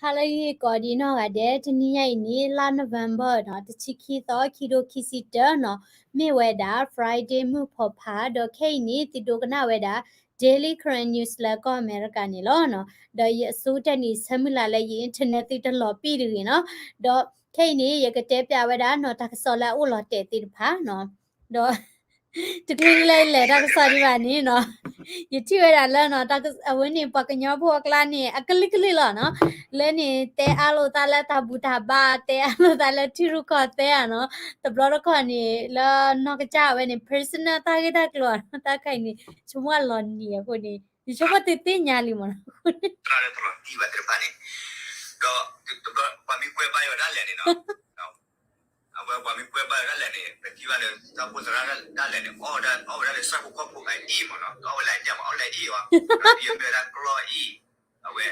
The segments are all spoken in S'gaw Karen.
ဟါလၢဂ့ၤကိးဒံးနီၢ်ဂၤဒဲး, တနံၤညါအံၤန့ၣ် လါ November နီၤ, တဆံခံသီ ခံကထိခံဆံတၢနီၤ, မ့ၢ်ဝဲဒၣ် Friday မုၢ်ဖီဖး, ဒီးခဲအံၤန့ၣ် သုဒိကနၣ်ဝဲဒၣ် Daily Karen News လၢကီၢ်အမဲရကၤန့ၣ်လီၤနီၤ. ဒီးယအဆိကတၢၢ်န့ၣ် ဆၢမုၢ်လၢ်လၢယ internet သုတလီၤပံၣ်တဂ့ၤနီၤ. ဒီးခဲအံၤန့ၣ် ယကတဲပၠးဝဲဒၣ်နီၤ တၢ်ကစီၣ်လၢအအိၣ်လီၤတဲာ်သ့ၣ်တဖၣ်နီၤ. ဒီး တချုးလၢယလဲၤတၢ်ကစီၣ်ဒံးဘၣ်န့ၣ်နီၤ, ယထံၣ်ဝဲဒၣ်လၢနီၤ, အဝဲန့ၣ် ပှၤကညီဖိအကျါန့ၣ် အကလုာ်ကလုာ်လီၤနီၤ, လၢန့ၣ် တဲအါလိာ်သးလၢတၢ်ဘူၣ်တၢ်ဘါ, တဲအါလိာ်သးလၢထံရူၢ်ကီၢ်သဲးဧါနီၤ, တဘျီတခီၣ်န့ၣ် လၢနီၢ်ကစၢ်ဝဲန့ၣ် personal တၢ်ဂ့ၢ်တၢ်ကျိၤဧါနီၤ, တၢ်ခါအံၤန့ၣ် ဆိကမိၣ်လီၤနံၤအဃိန့ၣ် ယဆိကမိၣ်သုသ့ၣ်ညါလံမ့ၢ်နီၤ, သရၣ်လၢတလီၤတံၢ်ဘၣ်သ့ၣ်တဖၣ်န့ၣ်, ဒီးတဘျီပှၤမ့ၢ်ကွဲဘါယွၤဒၣ်လဲာ်န့ၣ်နီၤ အဝဲပှၤမ့ၢ်ကွဲဘါယွၤဒၣ်လဲာ်န့ၣ် ပထံၣ်ဘၣ်လၢ တၢ်အိၣ်ဖှိၣ်သရၣ်ဒၣ်လဲာ်န့ၣ် အီၣ်ဝဲဒၣ်လၢဆၣ်ဖိကီၢ်ဖိအအ့ၣ်မ့ၢ်နီၤ, တအီၣ်ဝဲလၢအဒၣ်မ့ၢ်အီၣ်လၢအအ့ၣ်ဝဲ, ဒီးယမ့ၢ်ဝဲဒၣ်ကျီၢ်အ့ၣ်, အဝဲ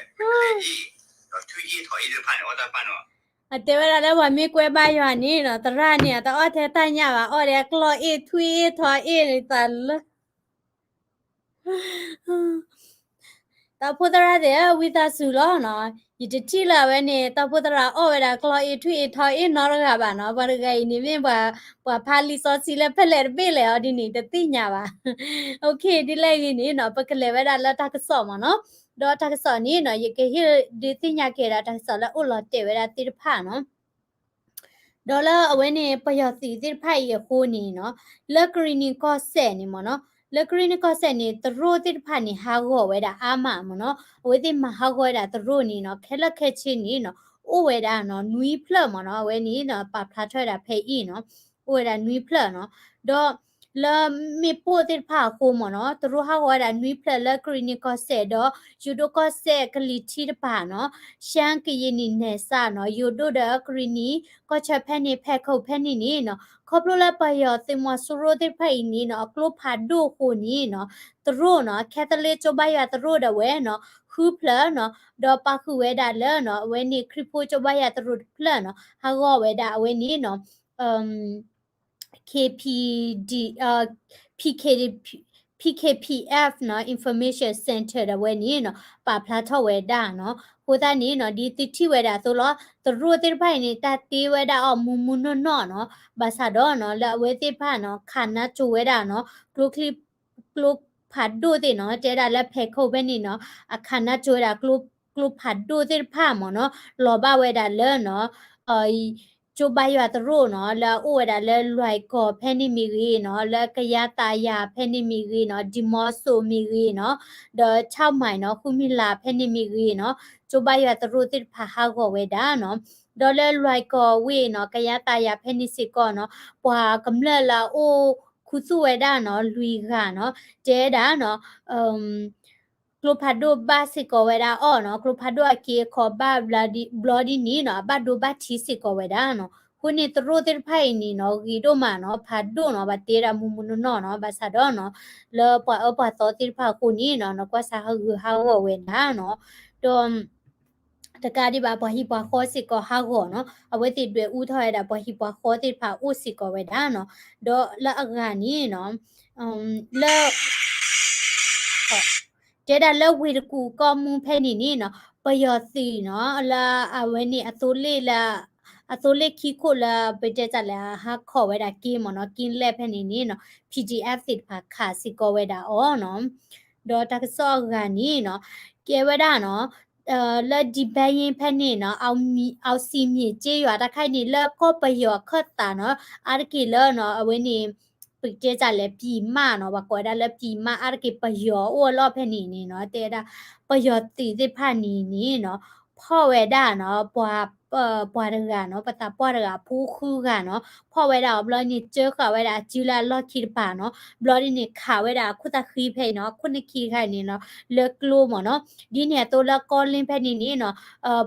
ကျီၢ်အ့ၣ်, ဒီးထွံၣ်အ့ၣ်ထီၣ်အ့ၣ်သ့ၣ်တဖၣ်န့ၣ် အီၣ်တၢ်တဖၣ်နီၤ. အတဲဝဲဒၣ်လၢပှၤမ့ၢ်ကွဲဘါယွၤန့ၣ်နီၤ, သရၣ်န့ၣ် အတအီၣ်ထဲတၢ်ညၣ်ဘၣ်, အီၣ်ဒီးကျီၢ်အ့ၣ် ထွံၣ်အ့ၣ်ထီၣ်အ့ၣ်သးလၢ တၢ်အိၣ်ဖှိၣ်သရၣ်သ့ၣ်ဧၢ, ဝံသးစူၤလီၤနီၤ, ယတထံၣ်လၢအဝဲန့ၣ် တၢ်အိၣ်ဖှိၣ်သရၣ်အီၣ်ဝဲဒၣ်ကျီၢ်အ့ၣ် ထွံၣ်အ့ၣ်ထီၣ်အ့ၣ်နီတဂၤဘၣ်နီၤ, ပှၤတဂၤအံၤန့ၣ်မ့ၢ်ပှၤဖးလံာ်စီဆှံလၢဖဲလဲၣ်တဘ့ၣ်လဲၣ်အီၤဒ်န့ၣ် တသ့ၣ်ညါဘၣ်. ဒ်လဲၣ်ဂ့ၤန့ၣ်နီၤ, ပကလဲၤဝဲဒၣ်လၢတၢ်ကစီၣ်မ့ၢ်နီၤ, ဒီးတၢ်ကစီၣ်န့ၣ်နီၤ ယကဟ့ၣ်ဒုးသ့ၣ်ညါက့ၤဒၣ်တၢ်ကစီၣ်လၢအိၣ်လီၤတဲာ်ဝဲဒၣ်သ့ၣ်တဖၣ်နီၤ. ဒီးလၢအဝဲန့ၣ် ပယီၤသုးသ့ၣ်တဖၣ်အံၤအဃိန့ၣ်နီၤ, လၢကရံၣ်နံၤကီၢ်စဲၣ်န့ၣ်မ့ၢ်နီၤ, လၢကရံၣ်နံၤကီၢ်စဲၣ်န့ၣ် တရူးသ့ၣ်တဖၣ်န့ၣ် ဟးဂီၤဝဲဒၣ်အါမးမ့ၢ်နီၤ, အဝဲသ့ၣ်မၤဟးဂီၤဝဲဒၣ်တရူးန့ၣ်နီၤ, ခဲလၢာ်ခဲဆ့န့ၣ်နီၤ အိၣ်ဝဲဒၣ်နီၤ နွံဖျၢၣ်မ့ၢ်နီၤ, အဝဲန့ၣ်နီၤ ပာ်ဖျါထီၣ်ဝဲဒၣ်ဖဲအံၤနီၤ, အိၣ်ဝဲဒၣ်နွံဖျၢၣ်နီၤ, ဒီး လၢမ့ၣ်ပိၢ်သ့ၣ်တဖၣ်အဃိမ့ၢ်နီၤ, တရူးဟးဂီၤဝဲဒၣ်နွံဖျၢၣ်လၢကရံၣ်နံၤကီၢ်စဲၣ်ဒီး ယိၤဒိၣ်ကီၢ်စဲၣ်ကလံၤထံးတပၤနီၤ, ရှမ်းကရင်နီနယ်စပ်နီၤ, ယိၤဒိၣ်ဒီးကရံၣ်နံၤကီၢ်ဆၢဖဲန့ၣ် ဖဲခိၣ်ဖဲန့ၣ်န့ၣ်နီၤ, ခီဖျိလၢပယီၤသုးမီၤစိရိၤသ့ၣ်တဖၣ်အံၤန့ၣ်နီၤ အကျိဖးဒိၣ်အဃိန့ၣ်နီၤ, တရူးနီၤ Catholic ကၠိဘါယွၤတရူးဒီးဝဲနီၤ ဃုဖျၢၣ်နီၤ, ဒီးပာ်ဃုာ်ဝဲဒၣ်လၢနီၤ အဝဲန့ၣ်ခရံာ်ဖိကၠိဘါယွၤတရူးတဖျၢၣ်နီၤ, ဟးဂီၤဝဲဒၣ်အဝဲန့ၣ်နီၤ KPD, အ PK, PKPF နီၤ Information Center ဒီးဝဲန့ၣ်နီၤ ပာ်ဖျါထီၣ်ဝဲဒၣ်နီၤ. အဃိသတးန့ၣ်နီၤ ဒ်သုထံၣ်ဝဲဒၣ်အသိးလီၤ, တရူးသ့ၣ်တဖၣ်အံၤန့ၣ် တၢ်တ့ဝဲဒၣ်အီၤမူမူနီၢ်နီၢ်နီၤ, ဘၣ်ဆၣ်ဒီးနီၤ လၢအဝဲသ့ၣ်တဖၣ်နီၤ ခးနါစိၤဝဲဒၣ်နီၤ ကျိချံ ကျိဖးဒိၣ်သ့ၣ်နီၤ, တဲဒၣ်လၢဖဲခိၣ်ဖဲန့ၣ်နီၤ အခးနါစိၤဝဲဒၣ် ကျိဖးဒိၣ်သ့ၣ်တဖၣ်မ့ၢ်နီၤ, လီၤဘၣ်ဝဲဒၣ်လၢနီၤ ကၠိဘါယွၤတရူးနီၤ လၢအအိၣ်ဝဲဒၣ်လၢလွဲၢ်ကီၢ်ဖဲန့ၣ်မ့ၢ်ဂ့ၤနီၤ, လၢကယၤသးယၤဖဲန့ၣ်မ့ၢ်ဂ့ၤနီၤ, ဒံမီစိၤမ့ၢ်ဂ့ၤနီၤ, ဒီးဆီၣ်မၢ်နီၤ ဃုမံၤလးဖဲန့ၣ်မ့ၢ်ဂ့ၤနီၤ, ကၠိဘါယွၤတရူးသ့ၣ်တဖၣ်ဟးဂီၤဝဲဒၣ်နီၤ. ဒီးလၢလွဲၢ်ကီၢ်ဝ့ၢ်နီၤ ကယၤသးယၤဖဲန့ၣ်စ့ၢ်ကီးနီၤ ပှၤကမျၢၢ်လၢအအိၣ်ခူသူၣ်ဝဲဒၣ်နီၤ လွံၢ်ဂၤနီၤ, တဲဒၣ်နီၤ ကျိဖးဒိၣ်ဘၣ်စ့ၢ်ကီးဝဲဒၣ်အီၤနီၤ, ကျိဖးဒိၣ်အက့အခီၣ်ဘၣ်ဘျီဒ်န့ၣ်နီၤ အဘၣ်ဒိဘၣ်ထံးစ့ၢ်ကီးဝဲဒၣ်နီၤ. အဃိန့ၣ်တရူးသ့ၣ်တဖၣ်အံၤန့ၣ်နီၤ ဂ့ၤဒိၣ်မးနီၤ ဖးဒိၣ်နီၤ ဘၣ်တ့ဒၣ်မူမူနီၢ်နီၢ်နီၤ ဘၣ်ဆၣ်ဒီးနီၤ လၢပှၤအၢပှၤသီသ့ၣ်တဖၣ်အဃိန့ၣ်နီၤ နကွၢ်စးဟးဂူာ်ဟးဂီၤဝဲဒၣ်နီၤ ဒီး တကးဒံးဘၣ် ပှၤဟံၣ်ပှၤဃီစ့ၢ်ကီးဟးဂီၤနီၤ, အဝဲသ့ၣ်ဒွဲၣ်အူထီၣ်ဝဲဒၣ် ပှၤဟံၣ်ပှၤဃီသ့ၣ်တဖၣ်အိၣ်စ့ၢ်ကီးဝဲဒၣ်နီၤ, ဒီးလၢအဂၤန့ၣ်နီၤ, လၢ တဲဒၣ်လၢဝ့ၢ်တကူၣ်ကီၢ်မူဖဲန့ၣ်န့ၣ်နီၤ, ပယီၤသုးနီၤ လၢအဝဲန့ၣ်အသိလ့ၣ်လၢ အသိလ့ၣ်ခံခိၣ်လၢ ပတဲတၢ်လဲၣ် ဟးခီၣ်ဝဲဒၣ်က့မ့ၢ်နီၤ, က့လဲၣ်ဖဲန့ၣ်န့ၣ်နီၤ, PDF သ့ၣ်တဖၣ်ခးစ့ၢ်ကီးဝဲဒၣ်အီၤနီၤ, ဒီးတၢ်ကစီၣ်အဂၤန့ၣ်နီၤ, ကဲဝဲဒၣ်နီၤ လၢ ဒံဘဲယ့ဖဲန့ၣ်နီၤ, အောင်စံမြင့်ကျေးရွာ တၢ်ခါအံၤန့ၣ် လၢကီၢ်ပယီၤအခၢၣ်သးနီၤ, အါတက့ၢ်လၢနီၤ အဝဲန့ၣ် ပတဲတၢ်လဲၣ် ပြည်မနီၤ, ပှၤကိးဝဲဒၣ်လၢ ပြည်မ အါတက့ၢ်ပယီၤအိၣ်အလီၢ်ဖဲန့ၣ်န့ၣ်နီၤ, တဲဝဲဒၣ် ပယီၤသုးသ့ၣ်တဖၣ်န့ၣ်န့ၣ်နီၤ, ဖီၣ်ဝဲဒၣ်နီၤ ပှၤ ပှၤတဂၤနီၤ, ပသးပှၢ်တဂၤ အဖိဃုဂၤနီၤ, ဖီၣ်ဝဲဒၣ်အီၤဘျီန့ၣ် ကၢဃာ်ဝဲဒၣ်အစုလၢအလီၢ်ခံတပၤနီၤ, ဘျီဒ်န့ၣ် ခးဝဲဒၣ်အခိၣ်သးဃံဖဲအံၤနီၤ, အခိၣ်နခံတခါအံၤန့ၣ်နီၤ, လၢကျိမ့ၢ်နီၤ, ဒ်န့ၣ်အသိးလၢကီလ့ၣ်ဖဲန့ၣ်န့ၣ်နီၤ,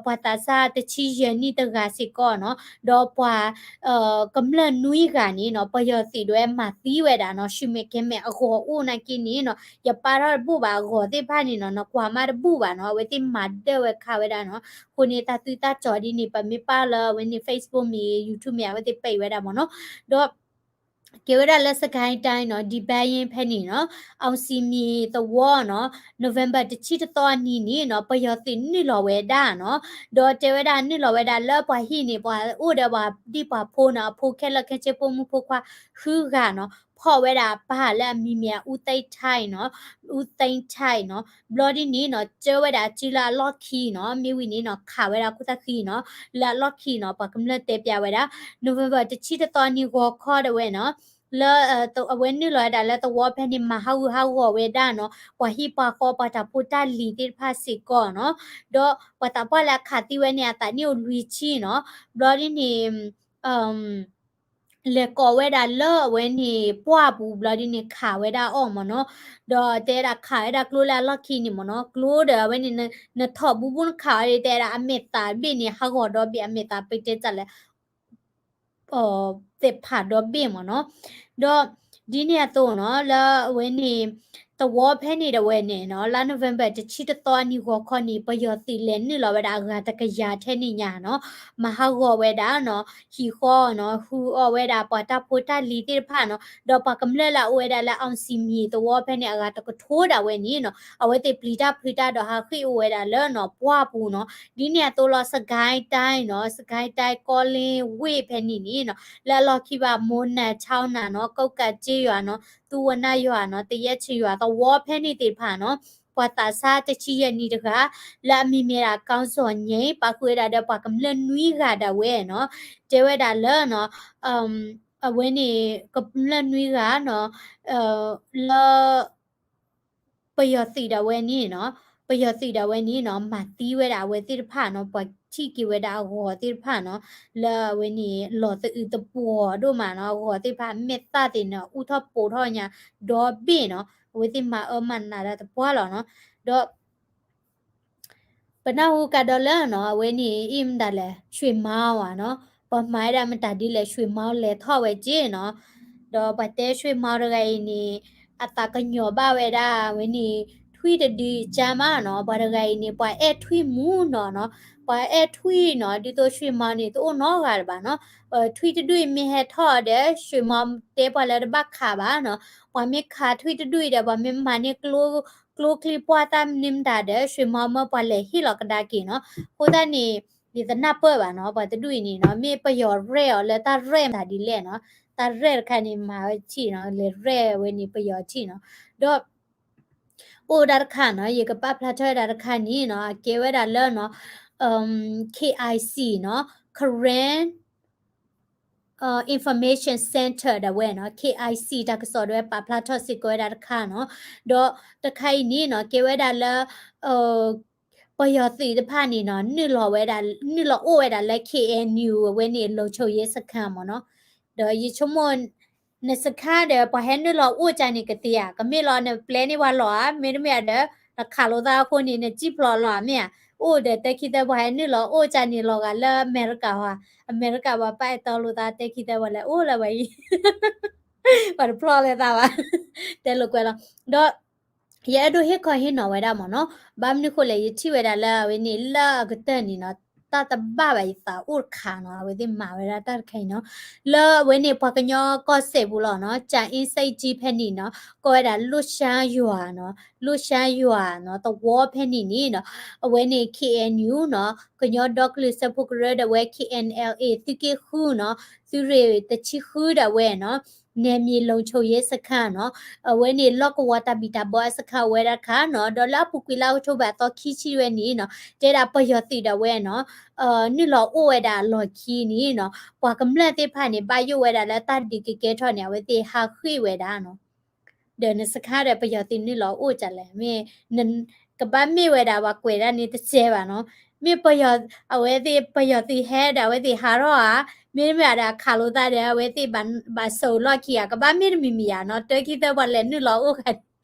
ပှၤသးစၢ်တဆံယဲၢ်နံၣ်တဂၤစ့ၢ်ကီးနီၤ, ဒီးပှၤ ကမျၢၢ်နွံဂၤန့ၣ်နီၤ, ပယီၤသုးဒၣ်ဝဲမၤသံဝဲဒၣ်နီၤ, ဆူမဲာ်ကဲမဲာ်အဂီၢ်အိၣ်နာ်က့န့ၣ်နီၤ, ယပာ်ထီၣ်တဘူၣ်ဘၣ်အဂီၢ်သ့ၣ်တဖၣ်န့ၣ်နီၤ, နကွၢ်မးတဘူၣ်ဘၣ်နီၤ, အဝဲသ့ၣ်မၤဒၢဝဲခးဝဲဒၣ်နီၤ, အဃိန့ၣ် တၢ်သုတၢ်ကီၤဒ်န့ၣ် ပမ့ၢ်ပာ်လၢအဝဲန့ၣ် Facebook မ့ၢ်ဂ့ၤ YouTube မ့ၢ်ဂ့ၤ အဝဲသ့ၣ်ပံးဝဲဒၣ်မ့ၢ်နီၤ, ဒီး ကဲဝဲဒၣ်လၢ စကဲတၢ်နီၤ ဒံဘဲယ့ဖဲန့ၣ်နီၤ အောင်ဇေယျသဝီနီၤ November တဆံတသီအနံၤန့ၣ်နီၤ ပယီၤသုးနုာ်လီၤဝဲဒၣ်နီၤ ဒီးတဲဝဲဒၣ်နုာ်လီၤဝဲဒၣ်လၢပှၤဟံၣ်န့ၣ် ပှၤအိၣ်ဒီးပှၤဒံၣ်ပှၤဖိနီၤ အဖိခဲလၢာ်ခဲဆ့ဖိမုၣ်ဖိခွါဃုဂၤနီၤ ဖီၣ်ဝဲဒၣ်အပၢ်လၢအမံၤမ့ၢ် ဦးသိန်းထိုက်နီၤ ဦးသိန်းထိုက်နီၤ ဘျီဒ်န့ၣ်နီၤ ကၢဝဲဒၣ်အစုလၢအလီၢ်ခံနီၤ မ့ၢ်ဝံၤန့ၣ်နီၤ ခးဝဲဒၣ်ခိၣ်သၣ်ဃံနီၤ လၢအလီၢ်ခံနီၤ ပှၤကမျၢၢ်တဲပျးဝဲဒၣ် November တဆံတသီနံၤဂီၤခီဒၣ်ဝဲနီၤ လၢ အဝဲနုာ်လီၤဝဲဒၣ်လၢသဝီဖဲန့ၣ် မၤဟးဂူာ်ဟးဂီၤဝဲဒၣ်နီၤ ပှၤဟံၣ်ပှၤဃီပှၤတၢ်ဖိတၢ်လံၤသ့ၣ်တဖၣ်စ့ၢ်ကီးနီၤ ဒီးပှၤသးပှၢ်လၢအခးသံဝဲန့ၣ် အသးနံၣ်အိၣ်လွံၢ်ဆံနီၤ ဘျီဒ်န့ၣ် လဲၤကိးဝဲဒၣ်လၢအဝဲန့ၣ် ပှၢ်ပူၤဘျီဒ်န့ၣ် ခးဝဲဒၣ်အီၤမ့ၢ်နီၤ ဒီးတဲဒၣ်ခးဝဲဒၣ်ကျိလၢအလီၢ်ခံန့ၣ်မ့ၢ်နီၤ ကျိဒီးအဝဲန့ၣ် နထီၣ်ဘူးဘူးနခးအီၤ တဲဒၣ်အမဲာ်သးတဘ့ၣ်န့ၣ် ဟးဂီၤဒီဘ့ၣ် အမဲာ်သးပတဲတၢ်လဲၣ် သ့ၣ်ဖးဒီဘ့ၣ်မ့ၢ်နီၤ ဒီးဒ်န့ၣ်အသိးနီၤ လၢအဝဲန့ၣ် သဝီဖဲန့ၣ်ဒၣ်ဝဲန့ၣ်နီၤ လါ November တဆံတသီနံၤဂီၤခီန့ၣ် ပယီၤသုးလဲၤနုာ်လီၤဝဲဒၣ်အဂၤတကယၤထဲန့ၣ်ညါနီၤ မၤဟးဂီၤဝဲဒၣ်နီၤ ဟံၣ်ဃီနီၤ ဃုအီၣ်ဝဲဒၣ်ပှၤတၢ်ဖိတၢ်လံၤသ့ၣ်တဖၣ်နီၤ ဒီးပှၤကမျၢၢ်လၢအအိၣ်ဝဲဒၣ်လၢ အောင်ဇေယျသဝီဖဲန့ၣ် အဂၤတကထိဒၣ်ဝဲန့ၣ်နီၤ အဝဲသ့ၣ်ပျံၤတၢ်ဖုးတၢ်ဒီးဟးဃ့ၢ်အိၣ်ဝဲဒၣ်လၢနီၤ ပှၢ်ပူၤနီၤ ဒ်န့ၣ်အသိးလီၤ စကဲတၢ်နီၤ စကဲတၢ် ကီလ့ဝ့ၢ်ဖဲန့ၣ်န့ၣ်နီၤ လၢအလီၢ်ခံဘၣ် မူၤနၤချီနၤနီၤ ကိးကးစ့ယွၤနီၤ သူဝနၢ်ယွၤနီၤ သယဲၢ်ဆံယွၤ သဝီဖဲန့ၣ်သ့ၣ်တဖၣ်နီၤ ပှၤသးစၢ်တဆံယဲၢ်နံၣ်တဂၤ လၢအမံၤမ့ၢ်ဒၣ် ကီၢ်စီၤညိ ပာ်ဃုာ်ဝဲဒၣ်ဒီးပှၤကမျၢၢ်နွံဂၤဒၣ်ဝဲနီၤ တဲဝဲဒၣ်လၢနီၤ အဝဲန့ၣ် ကမျၢၢ်နွံဂၤနီၤ လၢ ပယီၤသုးဒၣ်ဝဲန့ၣ်နီၤ ပယီၤသုးဒၣ်ဝဲန့ၣ်နီၤ မၤသံဝဲဒၣ်အဝဲသ့ၣ်တဖၣ်နီၤ ပှၤထံၣ်က့ၤဝဲဒၣ်အဂီၤသ့ၣ်တဖၣ်နီၤ လၢအဝဲန့ၣ် လီၤသအုးသပှီၤဒိၣ်မးနီၤ အဂီၤသ့ၣ်တဖၣ် မဲာ်သၣ်သ့ၣ်န့ၣ် အူထီၣ်ပိာ်ထီၣ်ညါ ဒီဘ့ၣ်နီၤ အဝဲသ့ၣ်မၤအၢမၤနးဒၣ်သပှၢ်လီၤနီၤ ဒီး ပနၢ်ဟူကဒီးလၢနီၤ အဝဲန့ၣ် အံၤမတၤလဲၣ် ရွှေမောင် နီၤ ပှၤမၤဝဲဒၣ်မတၤဒ်လဲၣ် ရွှေမောင် လဲၤထီၣ်ဝဲက့နီၤ ဒီးပှၤတဲ ရွှေမောင် တဂၤအံၤန့ၣ် အသးကညီၤဘၣ်ဝဲဒၣ် အဝဲန့ၣ် ထွံၣ်တဒုအကၢမးနီၤ ပှၤတဂၤအံၤန့ၣ် ပှၤအဲၣ်ထွံၣ်မူနီၤနီၤ ပှၤအဲၣ်ထွံၣ်နီၤ ဒ်သိး ရွှေမောင် န့ၣ် တအိၣ်နီတဂၤလၢၤဘၣ်နီၤ ထွံၣ်တဒုအံၤမ့ၢ်ဟဲထီၣ်ဒီး ရွှေမောင် တဲပှၤလၢတဘၣ်ခးဘၣ်နီၤ ပှၤမ့ၢ်ခးထွံၣ်တဒုအံၤဒီး ပှၤမ့ၢ်မၤန့ၢ် ကျိချံပှၢ်သၣ်မနုၤမတၤဒီး ရွှေမောင် မၢပှၤလဲၤဟ့ၣ်လီၤကဒါက့ၤနီၤ အဃိသတးန့ၣ် ယတနၢ်ပၢၢ်ဘၣ်နီၤ ပှၤတဒူၣ်အံၤန့ၣ်နီၤ မ့ၢ်ပယီၤရဲၣ်အီၤလၢတၢ်ရဲၣ်မတၤဒ်လဲၣ်နီၤ တၢ်ရဲၣ်တခါန့ၣ် မၤဝဲထံၣ်နီၤ လဲၤရဲၣ်ဝဲန့ၣ်ပယီၤထံၣ်နီၤ ဒီး အိၣ်ဒၣ်တခါနီၤ ယကပာ်ဖျါထီၣ်ဝဲဒၣ်တခါန့ၣ်နီၤ အကဲဝဲဒၣ်လၢနီၤ KIC နီၤ Karen Information Center ဒၣ်ဝဲနီၤ KIC တၢ်ကစီၣ်ဒၣ်ဝဲပာ်ဖျါထီၣ်စ့ၢ်ကီးဝဲဒၣ်တခါနီၤ ဒီးတခါအံၤန့ၣ်နီၤ ကဲဝဲဒၣ်လၢ ပယီၤသုးတဖၣ်န့ၣ်နီၤ နုာ်လီၤဝဲဒၣ် နုာ်လီၤအိၣ်ဝဲဒၣ်လၢ KNU အဝဲန့ၣ် လုံခြုံရေးစခန်း မ့ၢ်နီၤ ဒီးယဆိကမိၣ် နစခန်းဒီး ပှၤဟဲနုာ်လီၤအိၣ်ကန့ၣ်ကသ့ဧါ ကမ့ၢ်လီၤနပျဲန့ၢ်ပှၤလီၤဧါ မ့တမ့ၢ်ဒီး နခးလိာ်သးအဃိန့ၣ် နစံၣ်ဖျိးလီၤဧါ မ့ၢ်ဧါ အိၣ်ဒီးတဲခံသၢပှၤဟဲနုာ်လီၤအိၣ်ကန့ၣ်လီၤဂာ်လၢအမဲရကၤဧါ အမဲရကၤပှၤပာ်အဲၣ်တီလိာ်သးတဲခံသၢပှၤလဲၣ် အိၣ်လၢဝဲအံၤ ပှၤတဖျိးလၢသးဘၣ် တဲလိာ်ကွဲလီၤ ဒီး ယအဲၣ်ဒိးဟ့ၣ်ခီဟ့ၣ်နီၤဝဲဒၣ်မ့ၢ်နီၤ ဘၣ်မနုၤဃိလဲၣ် ယထံၣ်ဝဲဒၣ်လၢအဝဲန့ၣ်လၢအကတၢၢ်န့ၣ်နီၤ တၢ်တဘၣ်ဘၣ်ယသးအိၣ်တခါနီၤ အဝဲသ့ၣ်မၤဝဲဒၣ်တၢ်တခါအံၤနီၤ လၢအဝဲန့ၣ်ပှၤကညီကီၢ်စဲၣ်ပူၤလီၤနီၤ ကြာအင်းဆိပ်ကြီး ဖဲန့ၣ်နီၤ ကိးဝဲဒၣ် လိၣ်ရှၢယွၤနီၤ လိၣ်ရှၢယွၤနီၤ သဝီဖဲန့ၣ်န့ၣ်နီၤ အဝဲန့ၣ် KNU နီၤ ကညီဒီကလုာ်စၢဖှိၣ်ကရၢဒၣ်ဝဲ KNLA သုးက့ဃုနီၤ သုးရ့ၣ်တဆံဃုဒၣ်ဝဲနီၤ နယ်မြေလုံခြုံရေးစခန်းနီၤ အဝဲန့ၣ်လီၢ်ကဝီၤတၢ်ဘံၣ်တၢ်ဘၢအစခန်းအိၣ်ဝဲဒၣ်တခါနီၤ ဒီးလၢအပူၤကွံာ်လါအီးထိဘၢၣ်သီခံဆံဝဲန့ၣ်နီၤ တဲဒၣ်ပယီၤသုးဒၣ်ဝဲနီၤ နုာ်လီၤအိၣ်ဝဲဒၣ်အလီၢ်ခံန့ၣ်နီၤ ပှၤကမျၢၢ်သ့ၣ်တဖၣ်န့ၣ် ဘၣ်ယိၣ်ဝဲဒၣ်လၢတၢ်ဒုးကကဲထီၣ်န့ၣ် အဝဲသ့ၣ်ဟးဃ့ၢ်ဝဲဒၣ်နီၤ ဒီးနစခန်းဒီးပယီၤသုးနုာ်လီၤအိၣ်ကလဲၣ် မ့ၢ် ကဘၣ်မ့ၢ်ဝဲဒၣ်ပှၤကွဲးဒၣ်န့ၣ်တစဲးဘၣ်နီၤ မ့ၢ်ပယီၤ အဝဲသ့ၣ်ပယီၤသုးဟဲဒီးအဝဲသ့ၣ်ဟးထီၣ်ဧါ မ့တမ့ၢ်ဒီးခးလိာ်သးဒီး အဝဲသ့ၣ်ဘၣ်စိာ်လီၢ်ခံဧါ ကဘၣ်မ့ၢ်တမံၤမံၤဧါနီၤ တၢ်ခံသၢပှၤလဲၤနုာ်လီၤအိၣ်ဃာ်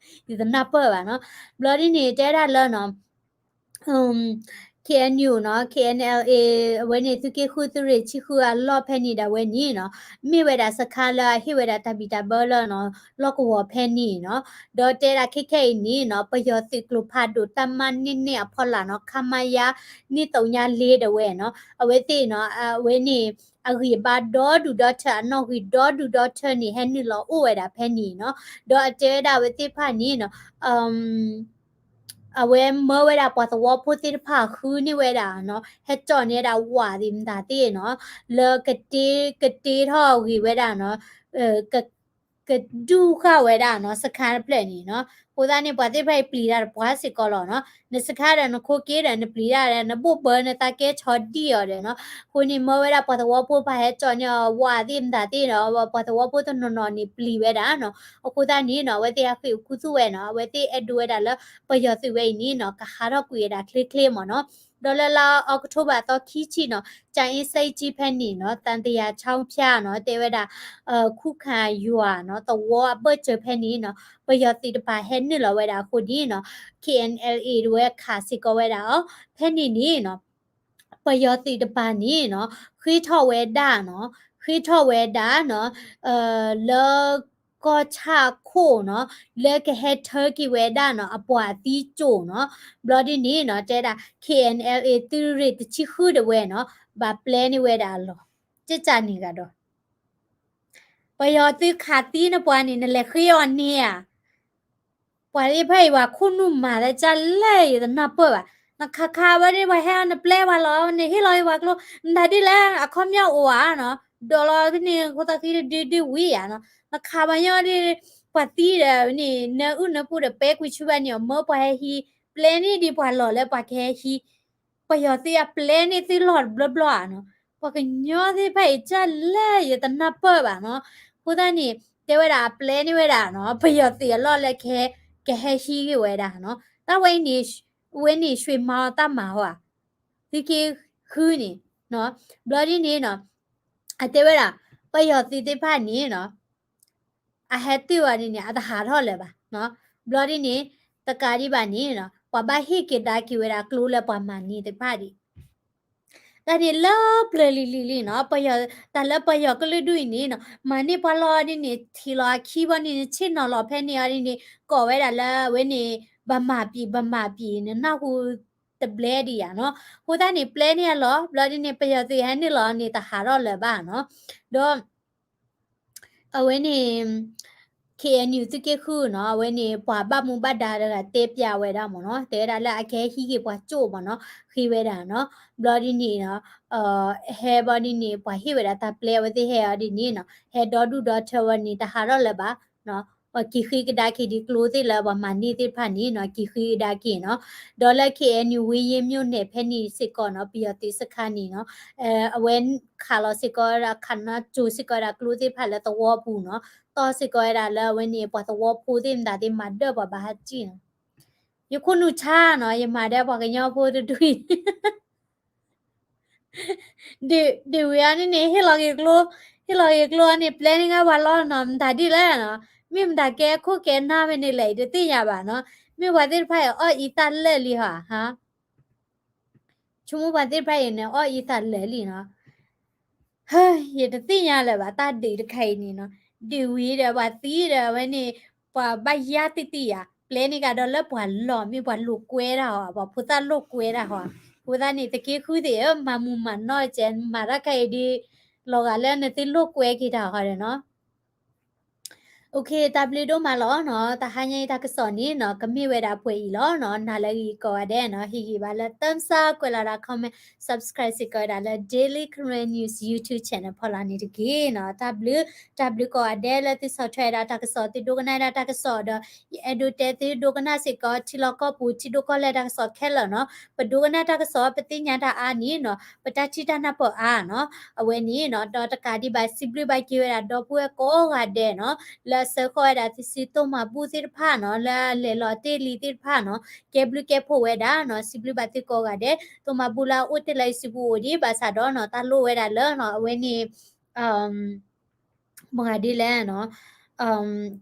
ယတနၢ်ပၢၢ်ဘၣ်နီၤ ဘျီဒ်န့ၣ် တဲဒၣ်လၢနီၤ K N U နီၤ K N L A အဝဲန့ၣ် သုးက့ဃုသုးရ့ၣ်ဆံဃုအလီၢ်ဖဲန့ၣ်ဒၣ်ဝဲန့ၣ်နီၤ မ့ၢ်ဝဲဒၣ်စခါလၢအဟ့ၣ်ဝဲဒၣ်တၢ်ဘံၣ်တၢ်ဘၢလၢနီၤ လီၢ်ကဝီၤဖဲန့ၣ်နီၤ ဒီးတဲဒၣ်ခဲခဲအံၤန့ၣ်နီၤ ပယီၤသုးကျိၤဖးဒိၣ်တၢ်မၤန့ၢ်န့ၢ်အဖီလာ်နီၤ ခမရ နှစ်သုံးလေး ဒၣ်ဝဲနီၤ အဝဲသ့ၣ်နီၤ အဝဲန့ၣ် အဂံၢ်အဘါဒီဒူၣ်ဒီထၢ အနီၣ်ဂံၢ်ဒီဒူၣ်ဒီထၢန့ၣ် ဟဲနုာ်လီၤအိၣ်ဝဲဒၣ်ဖဲန့ၣ်နီၤ ဒီးအတဲဝဲဒၣ်အဝဲသ့ၣ်တဖၣ်န့ၣ်နီၤ အဝဲမၢဝဲဒၣ်ပှၤသဝီဖိသ့ၣ်တဖၣ်ဃုန့ၢ်ဝဲဒၣ်နီၤ ဟဲကၠီၣ်န့ၢ်ဝဲဒၣ်ဝးသ့ၣ်မတၤသ့ၣ်နီၤ လၢကတ့ ကတ့ထီၣ်ဂ့ၤဝဲဒၣ်နီၤ က ကဒုၣ်ဃာ်ဝဲဒၣ်နီၤ စခါတဖျၢၣ်န့ၣ်နီၤ အဃိသတးန့ၣ် ပှၤသ့ၣ်တဖၣ်အံၤပျံၤတၢ်တပှၢ်စ့ၢ်ကီးလီၤနီၤ နစခါဒီးနခိၣ်က့ဒီးနပျံၤတၢ်ဒီး နဘိၣ်ဘၢနသးကဲဆီဒံၣ်အီၤဒီးနီၤ အဃိန့ၣ် မၢဝဲဒၣ်ပှၤသဝီဖိပာ်ဟဲကၠီၣ်န့ၢ်အီၤဝးသ့ၣ်မတၤသ့ၣ်ဒီး ပှၤသဝီဖိတနီၤနီၤန့ၣ်ပျံၤဝဲဒၣ်နီၤ အဃိသတးန့ၣ်နီၤ အဝဲသ့ၣ်ဟဲဃ့ၢ်ခူသူၣ်ဝဲနီၤ အဝဲသ့ၣ်အဲၣ်ဒိးဝဲဒၣ်လၢ ပယီၤသုးဝဲအံၤန့ၣ်နီၤ ကဟးထီၣ်ကွံာ်ဝဲဒၣ်ချ့ချ့မ့ၢ်နီၤ ဒီးလၢလါအီးကထိဘၢၣ်အသီခံဆံနီၤ ကၠၤအ့စဲကၠံဖဲန့ၣ်နီၤ သံသယချောင်းဖျားနီၤ တဲဝဲဒၣ် ခုခံရွာနီၤ သဝီအဘၢၣ်စၢၤဖဲန့ၣ်နီၤ ပယီၤသုးတပၤဟဲနုာ်လီၤဝဲဒၣ်အဃိန့ၣ်နီၤ K N L A တဝဲခးစ့ၢ်ကီးဝဲဒၣ်အီၤ ဖဲန့ၣ်န့ၣ်နီၤ ပယီၤသုးတပၤန့ၣ်နီၤ ဃ့ထီၣ်ဝဲဒၣ်နီၤ ဃ့ထီၣ်ဝဲဒၣ်နီၤ လၢကီၢ်ဆၣ်ခိၣ်နီၤ လၢကဟဲထၢက့ၤဝဲဒၣ်နီၤ အပှၤသံကၠိၣ်နီၤ ဘျီဒ်န့ၣ်နီၤ တဲဒၣ် K N L A သုးရ့ၣ်တဆံဃုဒၣ်ဝဲနီၤ ဘၣ်ပျဲန့ၢ်ဝဲဒၣ်အလီၢ် ကကန့ၣ်ဂၤဒီး ပယီၤသုးခးသံနပှၤန့ၣ် နလဲၤဃ့အီၤန့ၢ်ဧါ ပှၤသ့ၣ်တဖၣ်အံၤ ပှၤခိၣ်နူာ်မၤလၢကၢ်လဲၣ် ယတနၢ်ပၢၢ်ဘၣ်. နခးခးဝဲဒၣ် ပှၤဟဲအီၤ နပျဲပှၤလီၤ နဟ့ၣ်လီၤက့ၤပှၤကျိ မတၤဒ်လဲၣ် အခီပညီအိၣ်ဧါနီၤ ဒိးလီၤဖဲန့ၣ် ခိၣ်သၣ်ဃံဒုဒုဝံၤဧါနီၤ နခးပှၤညီဒ် ပှၤသံဒီးန့ၣ် နအုၣ်နပူၤဒီးပဲကွံာ်ဆူဘၣ်န့ၣ် မၢပှၤဟဲဟံး ပျဲန့ၢ်ဒံးပှၤလီၢ်လၢပှၤကဟဲဟံး ပယီၤသုးအပျဲန့ၢ်သုလီၢ်တဘျီဘျီဧါနီၤ ပှၤကညီသ့ၣ်တဖၣ်အံၤ ကၢ်လဲၣ် ယတနၢ်ပၢၢ်ဘၣ်နီၤ အဃိသတးန့ၣ် တဲဝဲဒၣ်အပျဲန့ၢ်ဝဲဒၣ်နီၤ ပယီၤသုးအလီၢ်လၢကဟဲ ကဟဲဟံးက့ၤဝဲဒၣ်နီၤ တၢ်ဝဲအံၤန့ၣ် ဝဲန့ၣ် ရွှေမီတၢ်မၤဟီဧါ သုးက့ဃုန့ၣ် ဘျီဒ်န့ၣ်နီၤ အတဲဝဲဒၣ် ပယီၤသုးသ့ၣ်တဖၣ်န့ၣ်နီၤ အဟဲတုၤဝဲဒ်န့ၣ် အတဟးထီၣ်လၢၤဘၣ်နီၤ ဘျီဒ်န့ၣ် တကးဒံးဘၣ်န့ၣ်နီၤ ပှၤဘၣ်ဟ့ၣ်က့ၤဒါက့ၤဝဲဒၣ်ကျိလၢပှၤမၤန့ၢ်သ့ၣ်တဖၣ်ဒံး တၢ်န့ၣ်လၢပျၢၤလံၤလံၤလံၤနီၤ ပယီၤ တၢ်လၢပယီၤကလုာ်ဒူၣ်အံၤန့ၣ်နီၤ မၤန့ၢ်ပှၤလီၤဒ်န့ၣ် ထံၣ်လီၤအခံဘီန့ၣ် နဆ့ၣ်နီၤလီၤဖဲန့ၣ်အီၤဒ်န့ၣ် ကိးဝဲဒၣ်လၢအဝဲန့ၣ် ဗမာပြည် ဗမာပြည် နနၢ်ဟူတဘျဲဒံးဧါနီၤ အဃိသတးန့ၣ် ပျဲန့ၢ်အလီၢ် ဘျီဒ်န့ၣ် ပယီၤသုးဟဲနုာ်လီၤန့ၣ် တဟးထီၣ်လၢၤဘၣ်နီၤ ဒီး အဝဲန့ၣ် K N U သုးက့ဃုနီၤ အဝဲန့ၣ် ပှၤဘၣ်မူဘၣ်ဒါတဂၤတဲပျးဝဲဒၣ်မ့ၢ်နီၤ တဲဝဲဒၣ်လၢအကဟဲဟံးက့ၤပှၤကၠိၣ်မ့ၢ်နီၤ ဃ့ဝဲဒၣ်နီၤ ဘျီဒ်န့ၣ်နီၤ ဟဲဘျီဒ်န့ၣ် ပှၤဟ့ၣ်ဝဲဒၣ်တၢ်ပျဲအဝဲသ့ၣ်ဟဲအီၤဒ်န့ၣ်နီၤ ဟဲဒီဒူၣ်ဒီထၢဝဲန့ၣ် တဟးထီၣ်လၢၤဘၣ်နီၤ က့ၤဃ့ကဒါက့ၤဒံးကျိသ့ၣ်လၢပှၤမၤန့ၢ်သ့ၣ်တဖၣ်န့ၣ်နီၤ က့ၤဃ့ကဒါက့ၤနီၤ ဒီးလၢ K N U ဝ့ၢ်ယ့မြို့နယ် ဖဲန့ၣ်စ့ၢ်ကီးနီၤ ပယီၤသုးစခါန့ၣ်နီၤ အဝဲခးလီၤစ့ၢ်ကီးဝဲဒၣ် ခးနီၣ်ကၠိစ့ၢ်ကီးဝဲဒၣ်ကျိသ့ၣ်တဖၣ်လၢသဝီပူၤနီၤ တီၢ်စ့ၢ်ကီးဝဲဒၣ်လၢအဝဲန့ၣ် ပှၤသဝီဖိသ့ၣ်မတၤသ့ၣ်မၤဒၢၣ်ပှၤဘၣ်ဟးကံၣ်နီၤ ယခိၣ်နူာ်ဆါနီၤ ယမၤဒၢပှၤကညီဖိတဒူၣ်အံၤ ဒုးဝံၤအီၤန့ၣ်န့ၣ် ဟ့ၣ်လီၤက့ၤကျိ ဟ့ၣ်လီၤက့ၤကျိအီၤန့ၣ် ပျဲန့ၢ်ဂၤပှၤလီၤနီၤ မတၤဒ်လဲၣ်နီၤ မ့ၢ်မတၤကဲခိၣ်ကဲနၢ်ဝဲန့ၣ်လဲၣ် ယတသ့ၣ်ညါဘၣ်နီၤ မ့ၢ်ပှၤသ့ၣ်တဖၣ်အံၤအီၣ်အံသၣ်လၢာ်လံဟီဧါ ဟါ ဆိကမိၣ်ပှၤသ့ၣ်တဖၣ်အံၤန့ၣ် အီၣ်အံသၣ်လၢာ်လံနီၤ ဟၢ ယတသ့ၣ်ညါလၢၤဘၣ် တၢ်ဒုးတခါအံၤန့ၣ်နီၤ ဒုးဝံၤဒီးပှၤသံဒီးအဝဲန့ၣ် ပှၤဘၣ်ယါတံၢ်တံၢ်ဧါ ပျဲန့ၢ်ကဒီးလၢပှၤလီၢ် မ့ၢ်ပှၤလိာ်ကွဲတၢ်ဟီဧါ ပှၤဖိသၣ်လိာ်ကွဲတၢ်ဟီဧါ အဃိသတးန့ၣ် သုးက့ဃုသ့ၣ်ဧၢ မၤမုာ်မၤနီၢ်ကဲ မၤတၢ်ခဲအံၤဒ် လီၤဂာ်လၢနသုလိာ်ကွဲက့ၤတၢ်ဟီဒီးနီၤ OK တၢ်ဘျုးဒိၣ်မးလီၤနီၤ တဟါညါအံၤတၢ်ကစီၣ်န့ၣ်နီၤ ကမ့ၢ်ဝဲဒၣ်ပှဲၤအံၤလီၤနီၤ နၤလၢအဂ့ၤကိးဂၤဒဲးနီၤ ဟ့ၣ်ဂံၢ်ဘါလၢ thumbs up ကွဲးလီၤဒၣ် comment subscribe စ့ၢ်ကီးဝဲဒၣ်လၢ Daily Karen News YouTube channel ဖီလာ်န့ၣ်တက့ၢ်နီၤ တၢ်ဘျုး တၢ်ဘျုးကိးဂၤဒဲးလၢသုဆီၣ်ထွဲဝဲဒၣ်တၢ်ကစီၣ် သုဒိကနၣ်ဝဲဒၣ်တၢ်ကစီၣ်ဒီး ယအဲၣ်ဒိးတဲသုဒိကနၣ်စ့ၢ်ကီး ထံလီၢ်ကီၢ်ပူၤ ထံဒိၣ်ကီၢ်လဲၢ်တၢ်ကစီၣ်ခဲလၢာ်နီၤ ပဒိကနၣ်တၢ်ကစီၣ် ပသ့ၣ်ညါတၢ်အါန့ၣ်နီၤ ပတၢ်ထံၣ်တၢ်နၢ်ပၢၢ်အါနီၤ အဝဲန့ၣ်နီၤ ဒီးတကးဒံးဘၣ် စံးဘျုးဘၣ်က့ၤဝဲဒၣ် ဒီပုၢ်ဝဲၢ်ကိးဂၤဒဲးနီၤ လၢအဆှၢဃီၣ်ဝဲဒၣ်သုစုသိၣ်မၤဘူၣ်သ့ၣ်တဖၣ်နီၤ လၢအလဲၤလီၤတ့ၢ်လံသ့ၣ်တဖၣ်နီၤ ကဲဘျုးကဲဖှိၣ်ဝဲဒၣ်နီၤ စံးဘျုးဘၣ်သုကိးဂၤဒဲး သိၣ်မၤဘူၣ်လၢအအိၣ်တ့ၢ်လၢယစုပူၤအိၣ်ဒံး ဘၣ်ဆၣ်ဒီးနီၤ တၢ်လိၣ်ဝဲဒၣ်လၢနီၤ အဝဲန့ၣ် မတၤဒ်လဲၣ်နီၤ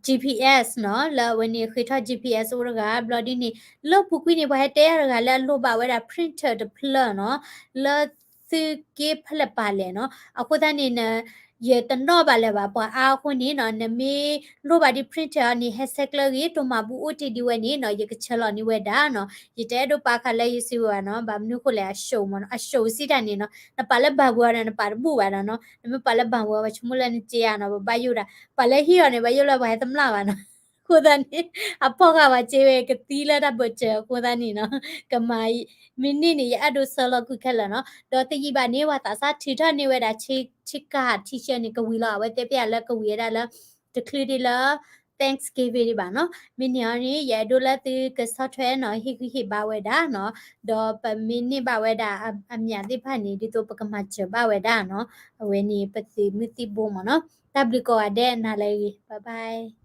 GPS နီၤ, လၢအဝဲန့ၣ်ဃ့ထီၣ် GPS အိၣ်တဂၤ ဘျီဒ်န့ၣ် လၢပူၤကွံာ်န့ၣ် ပှၤဟဲတဲယၤတဂၤလၢအလိၣ်ဘၣ်ဝဲဒၣ် printer တဖျၢၣ်နီၤ, လၢသုက့ၤဖဲလဲၣ်ပာ်လဲၣ်နီၤ, အဃိသတးန့ၣ် ယတနီၣ်ဘၣ်လၢၤဘၣ် ပှၤအါအဃိန့ၣ်နီၤ, နမ့ၢ်လိၣ်ဘၣ်ဒ် printer အီၤန့ၣ် ဟဲဆဲးကျၢဂ့ၤ တိၢ်မၤဘူၣ်အိၣ်တ့ၢ်ဒ်ဝဲန့ၣ်နီၤ, ယကဆၢလီၤန့ၢ်ဝဲဒၣ်နီၤ, ယတအဲၣ်ဒိးပာ်ခါလၢယစံးဝဲဘၣ်နီၤ, ဘၣ်မနုၤဃိလဲၣ် အ show မ့ၢ်နီၤ, အ show စံးတၢ်န့ၣ်နီၤ, နပာ်လၢဘၣ်ပူၤအီၤဒီး နပာ်တဘူၣ်ဘၣ်ဒီးနီၤ, နမ့ၢ်ပာ်လၢဘၣ်ပူၤအီၤ ပှၤဆိကမိၣ်လၢနစ့ဧါနီၤ, ပဘၣ်ယိၣ်ဒၣ်, ပာ်လၢဟံၣ်အီၤန့ၣ် ပှၤယိၣ်လၢပှၤဟဲတမျၢ်ဘၣ်နီၤ, အဃိသတးန့ၣ် အဖီၣ်ဃာ်ပှၤစ့ဝဲ ကသံလၢတၢ်ဘၢၣ်စၢၤအဃိသတးန့ၣ်နီၤ, ကမၤ မ့ၢ်န့ၢ်န့ၣ် ယအဲၣ်ဒိးဆၢလီၤကွံာ်ခဲလၢာ်နီၤ, ဒီးတယံာ်ဘၣ်န့ၣ် ပှၤသးစၢ်ထုးထီၣ်န့ၢ်ဝဲဒၣ် ဆ့ကၤ T-shirt န့ၣ် ကဝံၤလီၤ, အဝဲတဲပျးလၢကဝံၤဝဲဒၣ်လၢ တချုးဒ်လၢ Thanksgiving ဒံးဘၣ်နီၤ, မ့ၢ်န့ၢ်အီၤန့ၣ် ယအဲၣ်ဒိးလၢသုကဆီၣ်ထွဲနီၤ, ဟ့ၣ်ဂံၢ်ဟ့ၣ်ဘါဝဲဒၣ်နီၤ, ဒီးပမ့ၢ်န့ၢ်ဘၣ်ဝဲဒၣ်အ အမျးသ့ၣ်တဖၣ်န့ၣ် ဒ်သိးပကမၤစၢၤဘၣ်ဝဲဒၣ်နီၤ, အဝဲန့ၣ်ပသုးမုၢ်သံၣ်ဘိမ့ၢ်နီၤ, တၢ်ဘျုးကိးဂၤဒဲး နၤလၢအဂ့ၤ bye bye.